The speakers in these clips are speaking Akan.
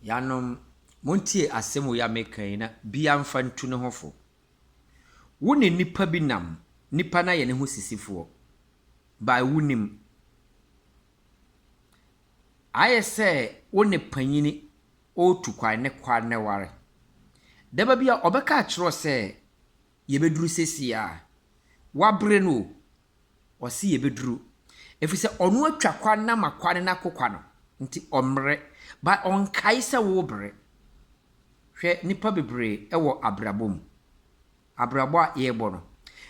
Yanom, montie asɛm wei a meka yi na bia mfa ntu ne ho fo. Wo ne nipa bi nam, nipa no ayɛ ne ho sisifoɔ. By wonim. Ayɛ sɛ wo ne panyini ɔretu kwan ne kwan ne ware. Daba bi a ɔbɛka akyerɛ wo sɛ yɛbɛduru seesei a, wabere no o, ɔse yɛbɛduru. Ɛfiri sɛ ɔno atwa kwan no ama kwan no akokwa no, nti ɔmmerɛ. But ɔnkae sɛ worebrɛ. Hwɛ nnipa bebree wɔ abrabɔ mu. Abrabɔ a yɛrebɔ no,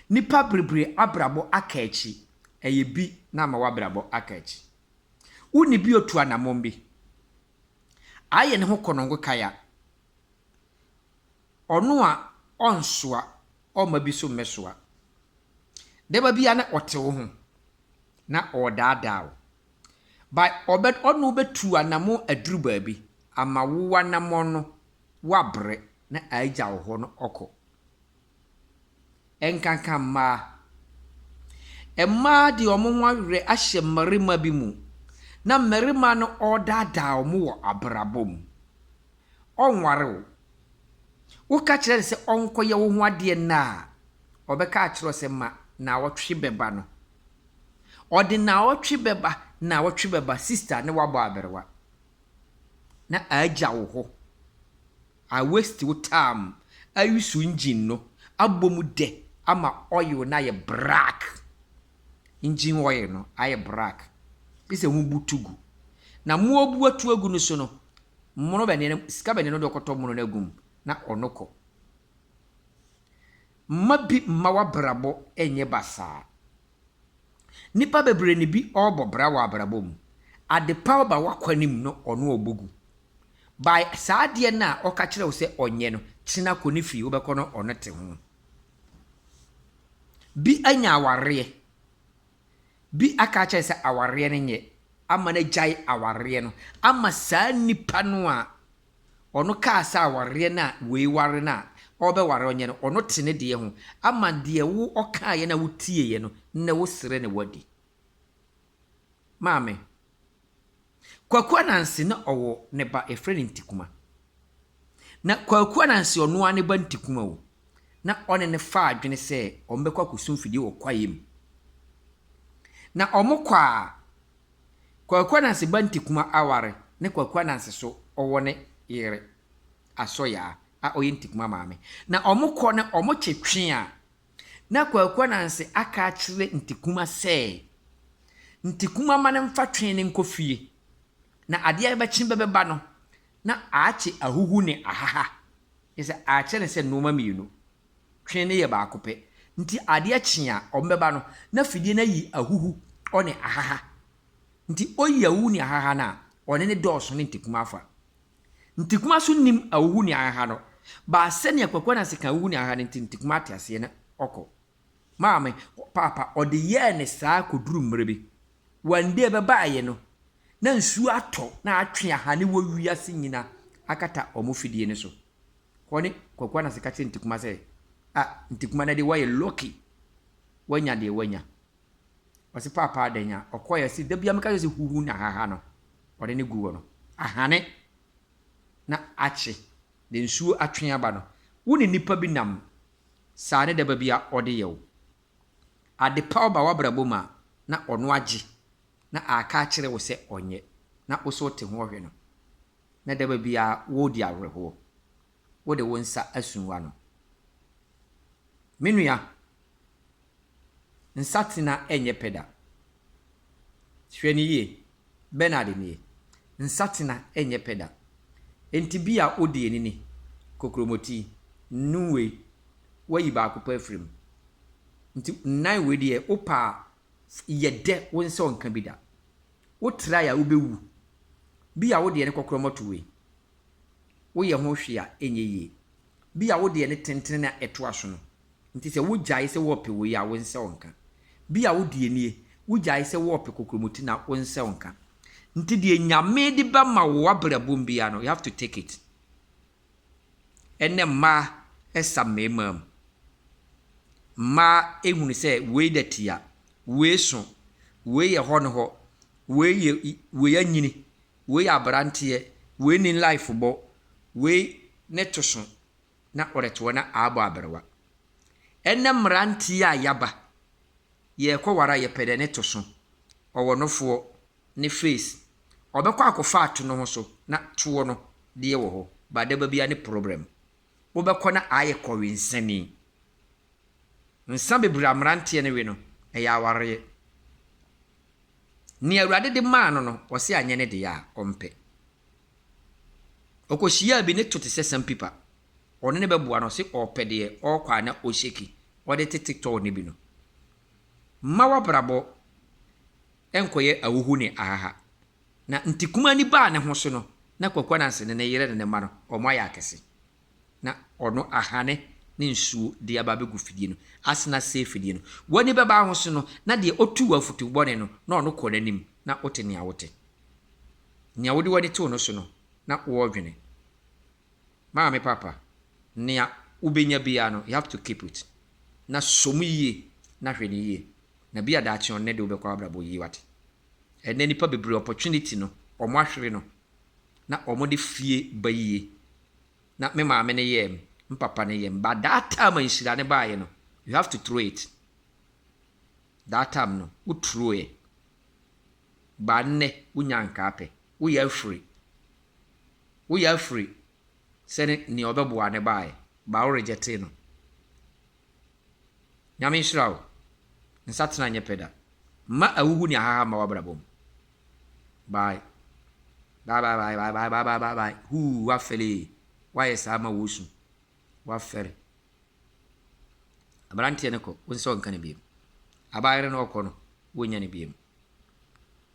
nnipa bebree abrabɔ aka akyi. Ɛyɛ bi na ama w'abrabɔ aka akyi. Wonni bi otu anammɔn bi. Ayɛ ne ho kɔnɔngo kaya. Ɔno a ɔnsoa, ɔmma bi so mmɛsoa. Dɛba bi a na ɔte wo ho na ɔredaadaa wo. But ɔbɛ ɔne wo bɛtu anammɔn aduru baabi ama wo anammɔn no woabrɛ na agya wo hɔ no ɔkɔ. Ɛnkanka mmaa. Mmaa de wɔn ho awerɛ ahyɛ mmarima bi mu na mmarima no ɔredaadaa wɔn wɔ abrabɔ mu. Ɔnware wo. Woka kyerɛ no sɛ ɔnkɔyɛ wo ho adeɛ nnɛ a, ɔbɛka akyerɛ wo sɛ ma naawɔtwe bɛba no. Ɔde naawɔtwe bɛba, naawɔtwe bɛba, sister ne woabɔ aberewa. Na agya wo hɔ. A waste wo time ayi so engine no abɔ mu dɛ ama oil no ayɛ black. Engine oil no ayɛ black. Gye sɛ ho butu gu. Na mmoa bu atu agu no so no, mono bɛneɛ sika bɛneɛ no de ɔkɔtɔ mono no agu mu na ɔno kɔ. Mma bi mma w'abrabɔ nyɛ basaa. Nnipa bebree ne bi ɔrebɔ bra wɔ abrabɔ mu. Ade pa ba w'akwan mu no ɔno ɔbɔ gu. By saa adeɛ no a ɔka kyerɛ wo sɛ ɔnyɛ no, kyena kɔ ne fie wobɛkɔ no ɔno te ho. Bi anya awareɛ. Bi aka akyerɛ sɛ awareɛ no nyɛ ama no agyae awareɛ no ama saa nipa no a ɔno kaa sɛ awareɛ no a wei ware no a ɔrebɛware ɔnyɛ no ɔno te ne deɛ ho ama deɛ wo ɔkaeɛ no a wotieeɛ no nnɛ wosrɛ ne wadi. Maame, Kwaku Ananse na ɔwɔ ne ba yɛfrɛ no Ntikuma. Na Kwaku Ananse ɔno ara ne ba Ntikuma o, na ɔne no faa adwene sɛ wɔbɛkɔ akɔsum mfidie wɔ kwaeɛ mu. Na wɔkɔ a, Kwaku Ananse ba Ntikuma aware ne Kwaku Ananse so ɔwɔ ne yere Asɔyaa a ɔyɛ Ntikuma maame. Na wɔkɔ na wɔkye twe a, na Kwaku Ananse aka akyerɛ Ntikuma sɛ, Ntikuma ma no mfa twe no nkɔ fie. Na adeɛ bɛkye bɛbɛba no, na aakye ahuhu ne ahaha. Kyerɛ sɛ akyerɛ no sɛ nnoɔma mmienu. Twe no yɛ baako pɛ. Nti adeɛ kye a wɔbɛba no, na fidie no ayi ahuhu ɔne ahaha. Nti ɔyi ahuhu ne ahaha no a, ɔne ne dɔɔso ne Ntikuma afa. Ntikuma nso nim ahuhu ne ahaha no. Baa sɛnea Kwaku Ananse ka ahuhu ne ahaha no nti, Ntikuma ate aseɛ na ɔkɔ. Maame, paapa, ɔde yɛɛ ne saa kɔduru mmerɛ bi. One day bɛbaeɛ no, na nsuo atɔ na atwe ahane wɔ wiase nyina akata wɔn fidie no so. Hɔ ne Kwaku Ananse ka kyerɛ Ntikuma sɛ, ah, Ntikuma na deɛ woayɛ lucky, woanya deɛ woanya. Ɔse paapa adɛn a, ɔkɔeɛ ɔse da bia meka kyerɛ sɛ huhu na haha no, ɔde ne gu hɔ no, ahane na akye, de nsuo atwe aba no, wo ne nipa bi nam saa ne daba bi a ɔde yɛ wo. Ade pa ɔba w'abrabɔ mu a, na ɔno agye na aka akyerɛ wo sɛ ɔnyɛ, na wo so wote ho ɔhwɛ no. Na daba biara woredi awerɛhoɔ. Wode wo nsa asu w'ano. Me nua, nsatena nyɛ pɛ da. Hwɛ no yie, Bernard nie. Nsatena nyɛ pɛ da. Enti bi a wode ani ni, kokromoti, nnu wei, woayi baako pɛ afiri mu. Nti nnan wei deɛ wopɛ a yɛ dɛ wo nsa ɔnka bi da. Wo try a wobɛwu. Bi a wodeɛ ne kɔkrɔmɔto wei, woyɛ ho hwee a ɛnyɛ yie. Bi a wodeɛ ne tentene na ɛtoa so no, nti sɛ wogyae sɛ wɔɔpɛ wei a wo nsa ɔnka. Bi a wodeɛ nie, wogyae sɛ wɔɔpɛ kokromoti na wo nsa ɔnka. Nti deɛ Nyame de bɛma wo w'abrabɔ mu biara no, you have to take it. Ɛnɛ mmaa ɛsa mmarima mu. Mmaa ehunu sɛ wei da tia, wei so, wei yɛ hɔ ne hɔ, wei yɛ wei anyini, wei yɛ aberanteɛ. Wei ni life bɔ, wei ne to so na ɔde to hɔ na abɔ aberewa. Ɛnɛ mmeranteɛ a yaba, yɛrekɔ ware a yɛpɛ dɛ ne to so. Ɔwɔ nofoɔ, ne face. Ɔbɛkɔ akɔfa ato ne ho so na toɔ no deɛ wɔ hɔ. Ba daba biara ne problem. Wobɛkɔ na ayɛ kɔwensani. Nsa bebree a mmeranteɛ no we no, ɛyɛ awareɛ. Nea Awurade de maa no no, ɔse anyɛ ne deɛ a, ɔmpɛ. Ɔkɔhyiaa bi ne to te sɛ sandpaper. Ɔno ne bɛboa no, ɔse ɔpɛ deɛ ɔrekɔ a na ɔshake, ɔde te TikTok no bi no. Mma w'abrabɔ nkɔyɛ ahuhu ne ahaha. Na ntikuma ani baa ne ho so no, na Kwaku Ananse ne ne yere ne ne mma no, wɔn ayɛ akɛse. Na ɔno ahane ne nsuo de aba abɛgu fidie no, asena asɛe fidie no. W'ani bɛba ho so no, na deɛ ɔtu wo afotu bɔne no, na ɔno kɔ n'anim, na wote nea wote. Nea wode w'ani too no so no, na wɔredwene. Maame papa, nea wobɛnya biara no, you have to keep it. Na som yie, na hwɛ no yie. Na bi a daakye ɔno de wobɛkɔ abrabɔ yie wate. Ɛnɛ nipa bebree opportunity no, wɔn ahwere no, na wɔn de fie ba yie. Na me maame ne yɛɛ m, me papa ne yɛɛ m. But that time a nhyira ne baeɛ no, you have to throw it. That time no, wo throw it. Ba nnɛ, wonya nkaa pɛ. Woyɛ afiri. Woyɛ afiri sɛ nea ɔbɛboa ne baeɛ. Ba wo reject no. Nyame nhyira wo. Nsa tena nyɛ pɛ da. Mma ahuhu ne ahaha mma w'abrabɔ mu. Bye. Bye bye bye bye bye bye bye bye bye. Huu wafɛre. Wayɛ saa ma wosu. Wafɛre. Aberanteɛ no kɔ, wo nsa ɔnka no biom. Abaayere no ɔkɔ no, wonya no biom.